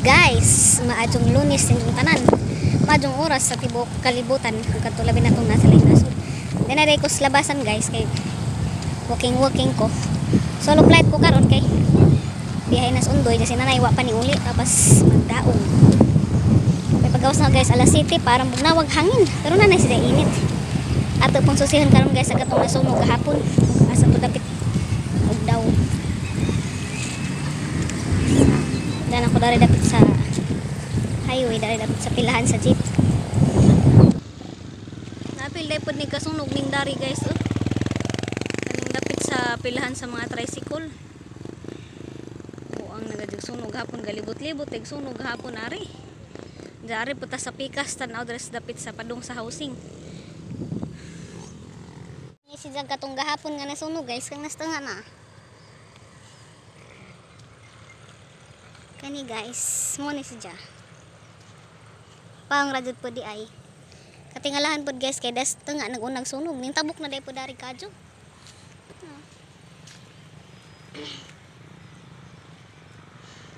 Guys, maadjong Lunes inyong tanan. Maadjong oras sa tibuok kalibutan kung kadto labi natong nasa laing nasod. Dinaday ko sa labasan guys kay walking walking ko. Solo flight ko karon kay biyahe na sa Undoy kasi nanay wa pa ni uli tapos magdaong. May pagawas na guys alas 7 parang bugnawag hangin pero nanay sila init. Ato pong susihan karon guys sa katong nasunog gahapon asa to dapit og daw. Dan ako dari dapit sa highway, dari dapit sa pilahan sa jeep. Napil day pod ni kasunog ning dari guys oh. Kaning dapit sa pilahan sa mga tricycle. O ang nagadugsunog hapon galibot-libot tig sunog hapon ari. Dari puta sa pikas tan-aw diri sa dapit sa padung sa housing. Ni si jag katong gahapon nga nasunog guys kang nasta nga na. Kani guys, mo ni siya. Pang rajud po di ay. Katingalahan pod guys kay das nga nagunag sunog ning tabok na day po dari kadyo.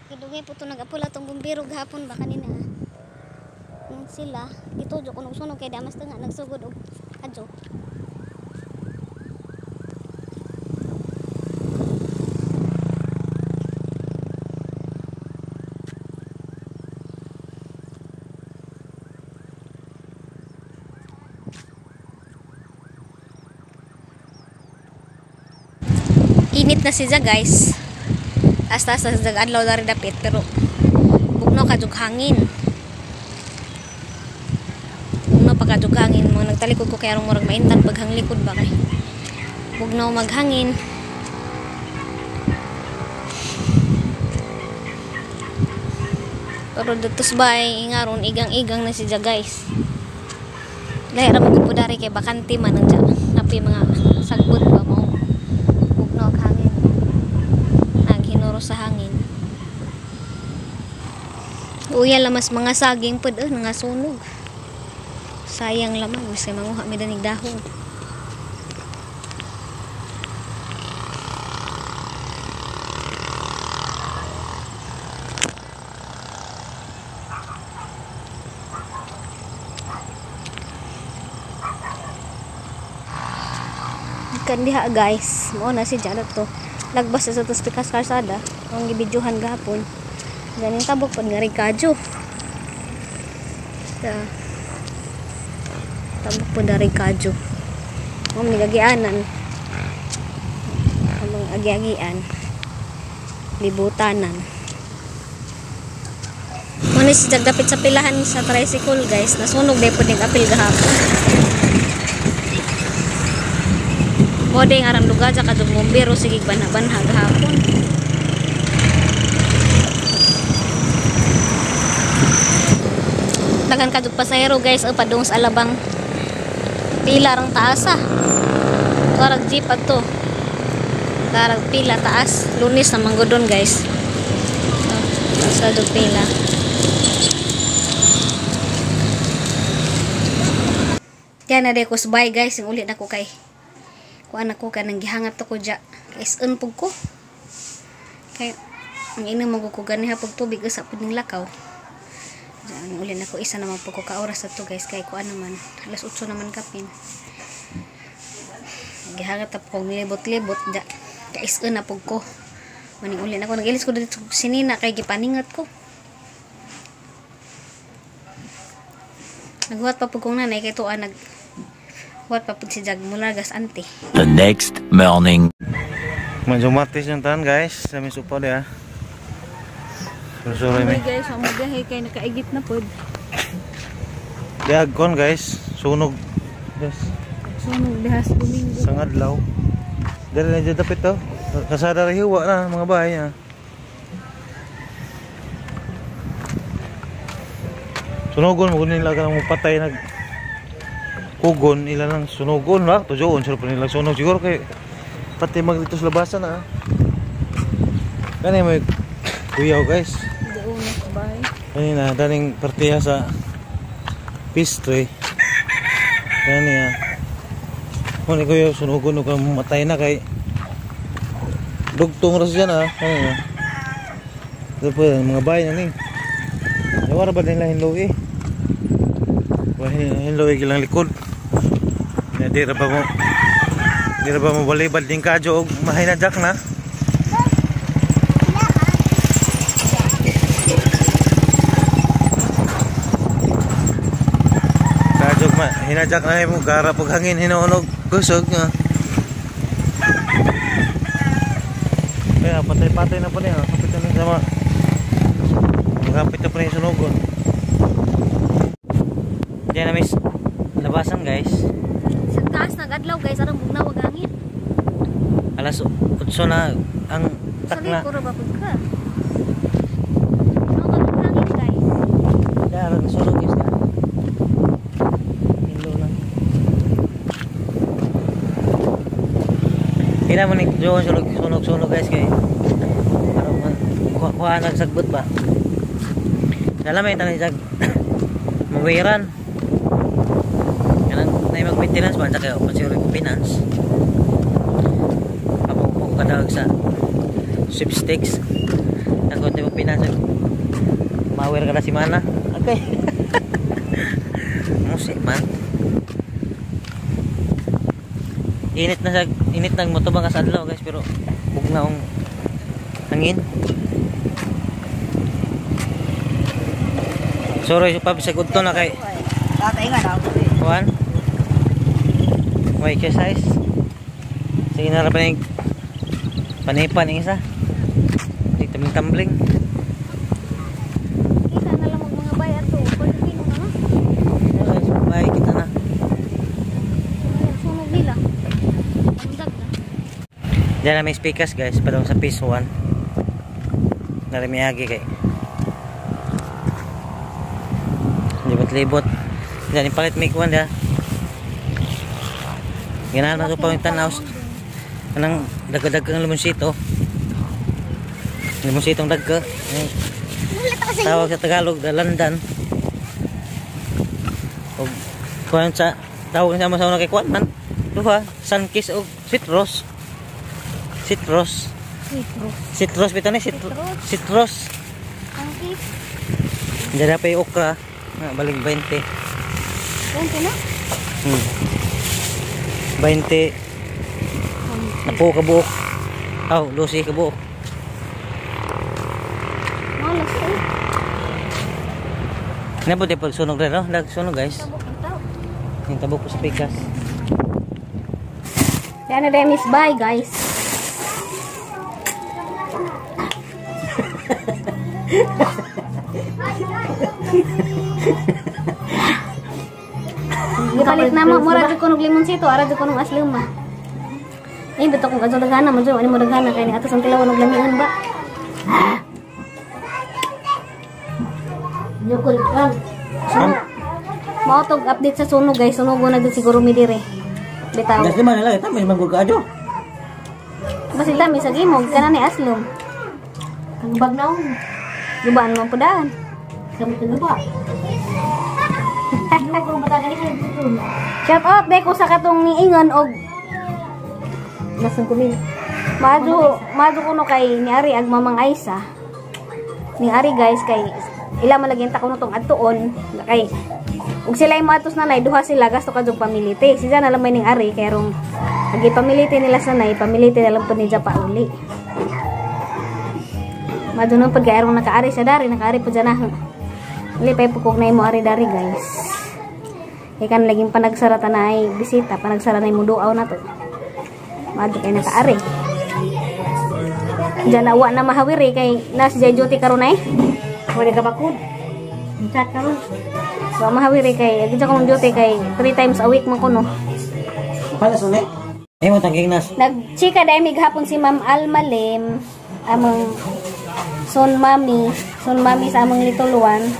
Kidugay po to nagapula tong bumbero gahapon ba kanina. Nung sila dito jud kunog sunog kay damas nga nagsugod og kadyo. Init na siya guys. Asta sa siya adlaw dari dapit pero bugno ka jug hangin. Bugno pa ka jug hangin, mga nagtalikod ko kay arong murag maintan pag hanglikod ba kay. Bugno maghangin. Pero dito sa bahay ingaron igang-igang na siya guys. Lahi ra man po dari kay bakante man ang dya. Napoy mga sagbot ba mo. Bugno ang hangin. Naghinuro sa hangin. Uya lamas mga saging pod nangasunog. Sayang laman bisan manguha mi danig dahon. Kan diha guys, mao na si Janet to. Lagbas sa tos pikas karsada, ang gibidyuhan gahapon. Ganing tabok pod nga kadyo. Sa tabok pod dari kadyo. Mao ni gagianan. Among agi-agian. Libutanan. Mao ni si Jag dapit sa pilahan sa tricycle guys, nasunog day pod ning apil gahapon. Mode nga arang lugar sa kadtong bumbero sige banha-banha gahapon. Daghan kadtong pasahero guys o padung sa Alabang. Pila rang taas ah. Karag jeep adto. Karag pila taas. Lunes na manggudon guys. Taas kadtong pila. Kaya na day ko subay guys, yung ulit nako kay kuan ako kanang gihangat ako dya kay is-on pug ko kay ang inom mo ko ganiha pug tubig usa pud ning lakaw. Diyan uli nako isa naman pug ko ka oras ato guys kay kuan naman alas 8 naman kapin. Gihangat pa kog nilibot-libot dya kay is-on na pug ko. Maning uli nako nagilis ko dito sinina kay gipaningat ko. Naghuwat pa pug kong nanay kay tuan nag huwat pa pud si Jag mula gas ante. The next morning. Medyo matis yung tahan guys. Sa may supa dia. Sorry mi. Guys, ang magahe kay nakaigit na pod. Diag kon guys, sunog. Yes. Sunog dihas Domingo. Sa ngadlaw. Dere na dyan dapit to. Kasada ra hiwa na mga bahay niya. Sunogon mo nila kanang patay nag kugon ila nang sunogon ba tujoon sila pa nila sunog siguro kay pati maglito sa labasan na. Kani may kuyaw guys. Kanina daning partiya sa pistry. Kani ah. Mo ni kuya sunugon og matay na kay dugtong ra siya na kani ah. Ito po, mga bahay na ni. Yawara ba nila hinloy eh? Hinloy gilang likod. Na di ra ba mo balibad din kadyo og mahinadyak na. Kadyo ma hinadyak na mo gara pag hangin hinunog kusog nga. Kaya patay-patay na po niya. Kapit na sa mga kapit na po niya sunugon. Diyan na miss labasan guys. Sa taas nagadlaw guys, arang bugnaw ang hangin. Alas 8 na ang Sa takna. likod ba pud ka? No, ang hangin guys. Diyan sunog guys na. Hilo lang. Kailan mo ni Joon sunog guys kay aron kuha nagsagbot ba. Dala may tanay jag mawiran. Kanang nay mag-maintenance ba kayo siguro ko finance. Apo po kadawag sa sweepstakes. Ako mo finance. Mawir kada si mana. Okay. Musik man. Init na sa init nang motobang sa adlaw guys pero bugnaong hangin. Sorry pa sa gudto na kay. Tatay nga na. Kuan. May exercise. Sige na ra pa ning panipan ning isa. Di taming tumbling. Kita na lang mga bay ato. Pwede na no? Guys, bye kita na. Sunog nila. Ang na. Diyan na may speakers guys, padung sa piece 1. Narimiagi kay. Libot-libot. Diyan ipalit make one dia. Ganahan na ko pa yung tanaw. Anang dagdagang limonsito. Limonsitong dagka. Tawag sa Tagalog, dalandan. Og kuan sa tawag sa sa una kay kuan man. Duha, sunkiss og citrus. Citrus. Citrus. Citrus bitaw ni citrus. Citrus. Sunkiss. Diyan pa yung okra. Balik 20. 20 na? 20. Napo ka buok. Aw, 12 ka buok. Malas eh. Nabot yung pagsunog rin, no? Nagsunog guys. Yung tabok ko sa pikas. Yan na miss. Bye guys. Gipalit na mo, mura jud ko nog limonsito, ara jud ko nog asluma. Eh, bitaw kong adto daghana mo jud, ani mo daghana kay ni ato sang tilaw og lamian ba. Nyukol lang. Mao tog update sa sunog guys, sunog na jud siguro mi dire. Bitaw. Gas lima nila, ita may manggol ka adyo. Basig dami sa gimog kana ni aslum. Ang bagnaw. Gubaan mo pudaan. Kamot na ba? Shout out dai ko sa katong niingon og Nasang kumin. Maadyo kuno kay ni Ari ag Mamang Aisa. Ni Ari guys kay ila man lagi ta kuno tong adtuon kay ug sila mo atos nanay duha sila gasto ka jud pamilite. Si Jana lang may ning Ari kay rong agi pamilite nila sa nay, pamilite na lang pud ni Ja pauli. Maadyo nang pud kay arong nakaari sa dari, nakaari pud jana. Lipay pud kog nay mo ari dari guys. Kay kan laging panagsara ta nay bisita, panagsara nay mo duaw na to. Maadyo kay nakaari. Diyan na wa na mahawiri kay nas jay duty karon ay. Wala ka bakod. Chat karon. Wa mahawiri kay agad akong duty kay 3 times a week man kuno. Pala sune. Eh mo tangking nas. Nagchika dai mig hapon si Ma'am Alma Lim, among son mami sa among little one.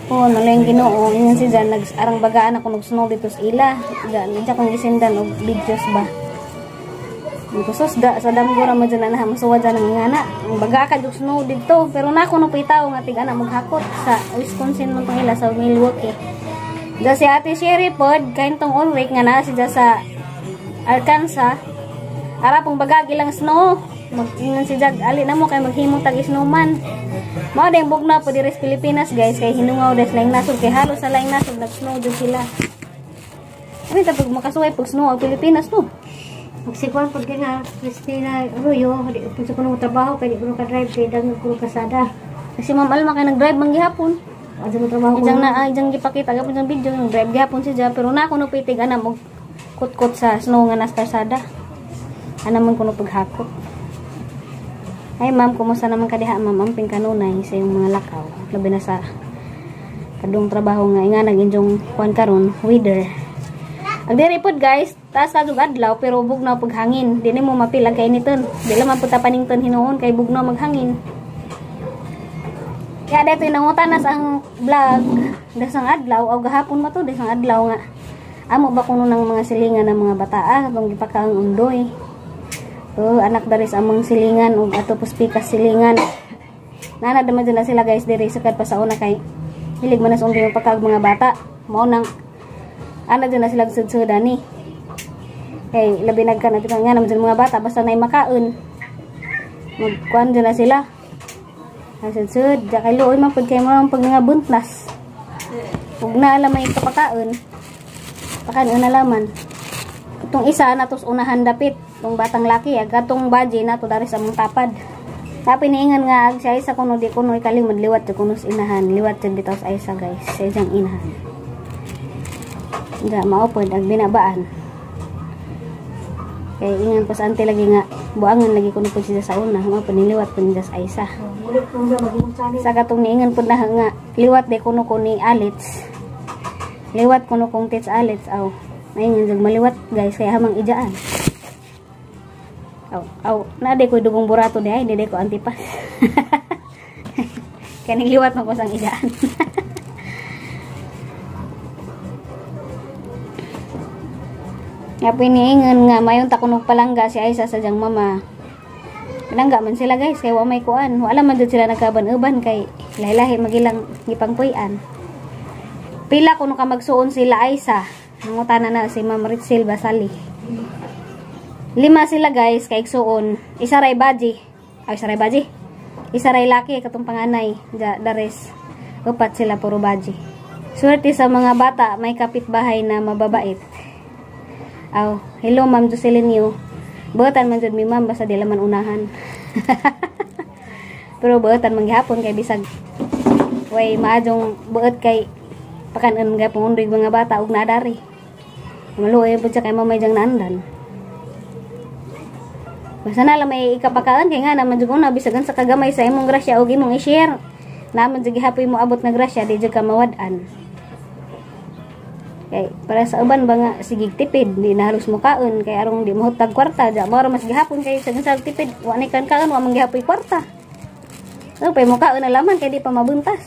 Oh, ano lang Ginoo, ingon si Jan nag-arang bagaan ako nagsunog dito sa ila. Diyan, diyan akong gisendan og videos ba. Kustos da sa damgo ra mo dyan na masuwa dyan ang ingana. Ang baga ka jud snow didto, pero na kuno pitaw nga tig ana maghakot sa Wisconsin man tong ila sa Milwaukee. Da si Ate Sherry pod kayntong Ulrich nga naa siya sa Arkansas. Ara pong baga gilang snow. Mag-ingon si Jag, ali na mo kay maghimo tag snowman. Mao ding bugnaw po diri sa Pilipinas guys, kay hinungaw des laing nasod, kay halos sa laing nasod nag-snow jud sila. Ano ta pag makasuway pag snow ang Pilipinas no? Magsikuan pag nga Christina Arroyo, di po sa kuno trabaho kay di kuno ka drive kay dang kuno kasada. Kasi Ma'am Alma kay nag-drive man gihapon. Adto mo trabaho ko. Ijang na ijang gipakita gapon jang video nag-drive gihapon siya pero na kuno pitig ana mo kutkot sa snow nga nasa kalsada. Ana man kuno paghakot. Ay ma'am, kumusta naman ka diha ma'am? Amping kanunay sa iyong mga lakaw. Labi na sa kadung trabaho nga inga nag-injong kuan karon, weather. Ag diri pod guys, taas ka jud adlaw pero bugnaw paghangin. Di nimo mapil ang kainiton. Di lang man pud ta panington hinuon kay bugnaw maghangin. Kaya dito nangutan na sa ang vlog dasang adlaw o gahapon ma to dasang adlaw nga. Amo ba kuno ng mga silingan ng mga bataa atong gipakaang undoy. Oh, anak dari sa among silingan ug ato puspikas silingan. Nana naman dyan na sila guys diri sukad pa sa una kay hilig man na sa undoy pagkaag mga bata. Mao nang ana dyan na sila sudsudan ni. Kay labi nagka na nga naman dyan mga bata basta nay makaon. Magkuan dyan na sila. Sudsud, ja kay luoy man pud kay mo pag nga buntlas. Ug na alam may kapakaon. Pakaon na laman. Itong isa natos unahan dapit tong batang laki agatong baji nato dari sa among tapad. Tapi niingan nga ag siya isa kuno di kuno ikalimod liwat jud kuno sa inahan, liwat jud bitaw sa isa guys, sa isang inahan. Nga mao pod ag binabaan. Kay ingan pa sa ante lagi nga buangan lagi kuno pud siya sa una, mao pod niliwat pud niya sa isa. Sa katong niingan pud na nga liwat di kuno ko ni Alitz. Liwat kuno kong tits Alitz aw. Naingan jud maliwat guys kay hamang ijaan. Aw, aw, na di ko dugong burato di ay, di ko antipas. Kaya nigliwat mo ko sang ijaan. Nga piniingan nga mayon ta kuno palangga si Aisa sa jang mama. Palangga man sila guys kay wa may kuan. Wala man jud sila nagkaban-uban kay lahi-lahi magilang gipangpuy-an. Pila kuno ka magsuon sila Aisa. Nangutana na si Ma'am Ritzel Basali. 5 sila guys kay igsuon. Isa ray baji. Ay isa ray baji. Isa ray laki katong panganay. Ja, dares. Upat sila puro baji. Swerte sa mga bata may kapitbahay na mababait. Aw, hello Ma'am Jocelyn Yu. Buotan man jud mi ma'am basta di laman unahan. Pero buotan man gihapon kay bisag way maadjong buot kay pakanon gapon undoy mga bata og nadari. Maluoy pud siya kay mamay jang naandan. Basta na lang may ikapakaon kay nga naman jud una bisagan sa kagamay sa imong grasya og imong i-share. Naman jud gihapoy mo abot na grasya di jud ka mawad-an. Kay para sa uban ba nga sige tipid di na halos mukaon kay arong di mahutag kwarta ja mao ra mas gihapon kay sa tipid wa ni kan kaon wa man gihapoy kwarta. So pay mukaon na laman kay di pa mabuntas.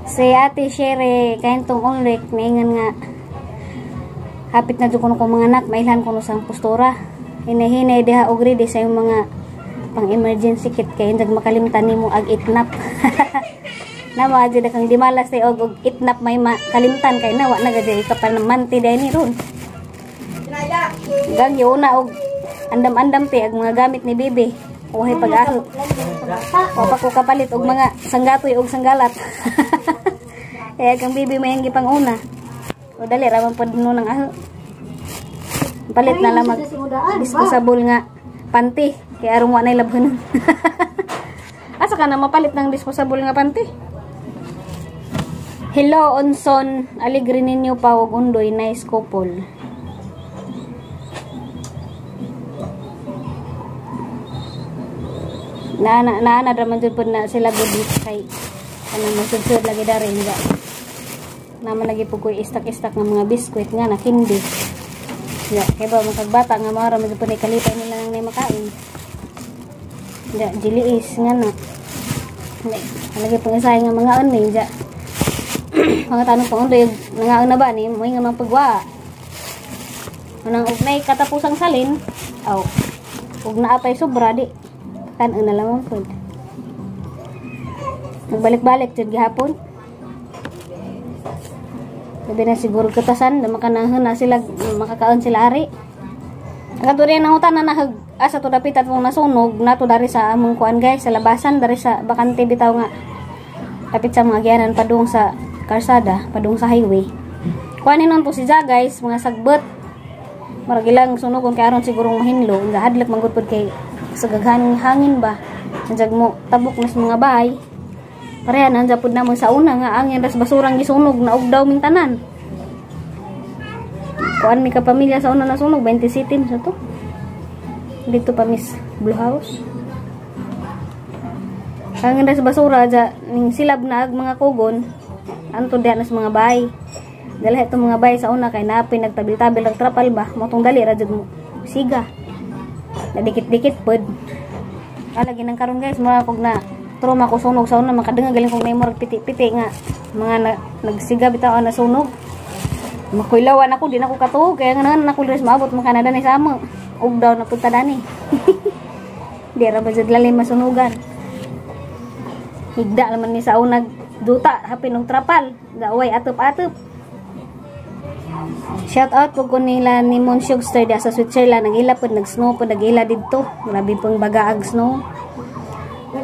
Si Ate Shere kayntong Ulrich niingan nga hapit na jud kuno ko mga anak mailhan kuno sang postura. Hinahinay diha og ready sa imong mga pang emergency kit kay indag makalimtan nimo ag itnap. Nawa jud kang dimalas tay og itnap may makalimtan kay nawa na gid ikapanamante day ni ron. Gang yuna og andam-andam te ag mga gamit ni bibi. Uhay pag-aho. Wa pa ko kapalit og mga sanggatoy og sanggalat. Kaya kang bibi may ang gipanguna. O dali ra man pod no nang aho. Palit na lang mag disposable nga panty kay arong wa nay labhanon. Asa ka na mapalit ng disposable nga panty? Hello Onson, aligre ninyo pa og undoy, nice couple. Na na na ra man jud pod na sila gud kay kanang masudsud lagi dari nga. Naman lagi pud koy istak-istak nga mga biskwit nga na kindi. Ya, kay ba makagbata nga mao ra man jud pud kalipay nila nang nay makain. Ya, jiliis nga na. Lagi pang isay nga mga on ni ja. Mga tanong pang undoy nangaon na ba ni mo nga mapagwa. Unang ugnay katapusang salin, aw, ug naa pay sobra di kan-on na lamang pod. Nagbalik-balik jud gihapon. Labi na siguro katasan, na makanahon na sila, makakaon sila ari. Ang ng utan na nahag, asa to dapit at mong nasunog, nato dari sa among kuan guys, sa labasan, dari sa bakante bitaw nga. Dapit sa mga giyanan padung sa karsada, padung sa highway. Kuanin nun po si Ja guys, mga sagbot. Marag ilang sunogon kay aron sigurong mahinlo, nga hadlok manggod pod kay sa gaghanong hangin ba. Anjag mo tabok na sa mga bahay. Pareha nandiyan pod namo sa una nga angin ras basurang gisunog na og daw ming tanan. Kuan mi ka pamilya sa una nasunog 20 city sa to. Dito pa Miss Blue House. Angin ras basura ja ning silab na ag mga kugon anto diha na sa mga bahay. Dala itong mga bahay sa una kay naapin nagtabil-tabil ang trapal ba motong dali ra jud mo siga. Nadikit-dikit pod. Alagi nang karon guys, mura kog na trauma ko sunog sa una, makadungag galing kog na murag piti-piti nga mga nagsiga bitaw na sunog. Makuylawan ako, di na ako katuog kaya nga naman ako diri maabot mo Canada ni sa amo. Ug daw na punta dani. Di ra ba jud lalim masunugan. Higda naman ni sa unag duta hapin og trapal, gaway atop-atop. Shout out po ko nila ni Monsieur Star sa Switzerland, nagila pod nag-snow pod nagila didto. Grabe pong bagaag snow.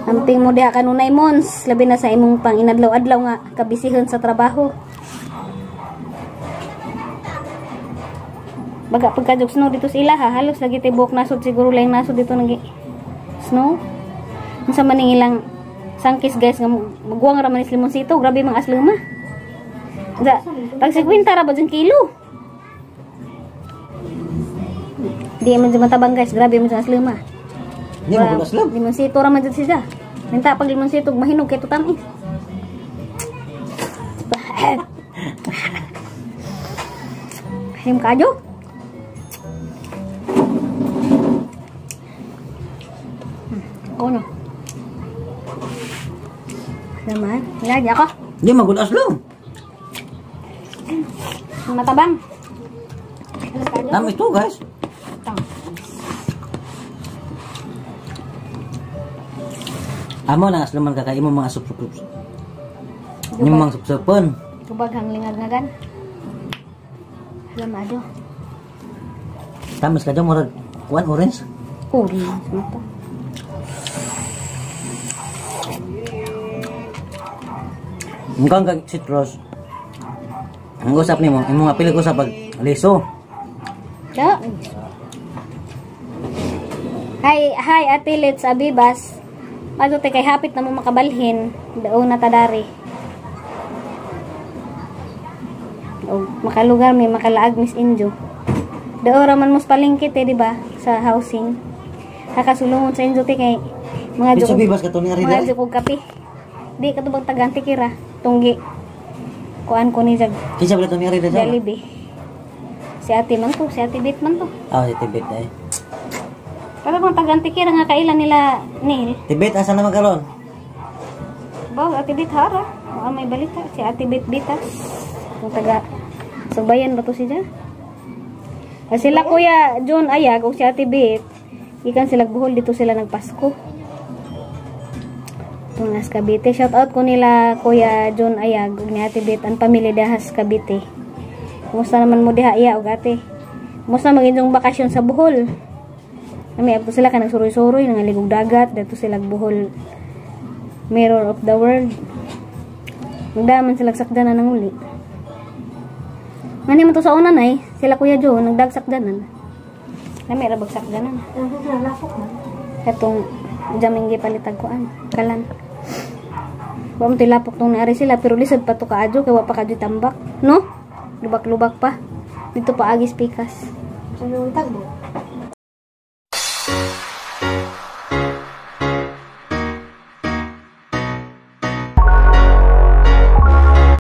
Amping mo diha kanunay Mons, labi na sa imong pang inadlaw-adlaw nga kabisihon sa trabaho. Baga pagkajog snow dito sa ila ha, halos lagi tibok nasod siguro lang nasod dito nagi snow. Unsa man ning ilang sangkis guys nga magwang ra man is limonsito, grabe mga asluma. Da, tag 50 ra ba jud kilo? Di man jud matabang guys, grabe man jud asluma. Di mo gulas lang. Limonsito ra man jud siya. Minta pag limonsito mahinog kay tutamis. Him kajo. Kono. Naman, lagi ako. Di magulas lang. Matabang. Tamis to guys. Amo na asluman ka kay imo mga sup-sup. Yung mga sup-supon. Tubag hang lingag-ngagan. Lamado. Tamis ka dyan, murag kuan orange. Orange mata. Mukhang kag citrus. Ang usap nimo, imong apil ko sa pag liso. Ya. Hi, hi Ate Let's Abibas. Mato te kay hapit na mo makabalhin, daon na tadari. O makalugar may makalaag Miss Injo. Dao ra man mos palengke te, di ba, sa housing. Kakasulungon sa Injo te kay mga Di sa Bibas kato ni ari mga jud kape. Di katubang taganti kira tunggi. Kuan ko ni jag. Kinsa ba to ni ari diri? Jollibee. Si Ate man to, si Ate Bit man to. Ah, si Ate Bit eh. Pero kung taganti kira nga kailan nila Neil. Tibet asa naman karon? Baw, Ate Bit hara. Wa may balita si Ate Bit Bitas. Kung taga Subayan ba to siya? Sila Kuya John Ayag o si Ate Bit, ikan sila Bohol dito sila nagpasko. Tungas Cavite. Shout out ko nila Kuya John Ayag ug ni Ate Bit ang pamilya dahas Cavite. Kumusta naman mo diha iya og ate? Kumusta magindong bakasyon sa Bohol? Ami abto sila ka nagsuroy-suroy nangaligog dagat dito sila Bohol Mirror of the World. Nagdaman sila sakdanan ng uli. Ngani man to sa una nay, sila Kuya Joe nagdagsakdanan. Nami ra bagsakdanan. Katong jaming gipalitag kuan, kalan. Wa mo tilapok tong naari sila pero lisod pa to kaadyo kay wa pa kadyo tambak, no? Lubak-lubak pa. Dito pa agis pikas. Ano tagbo?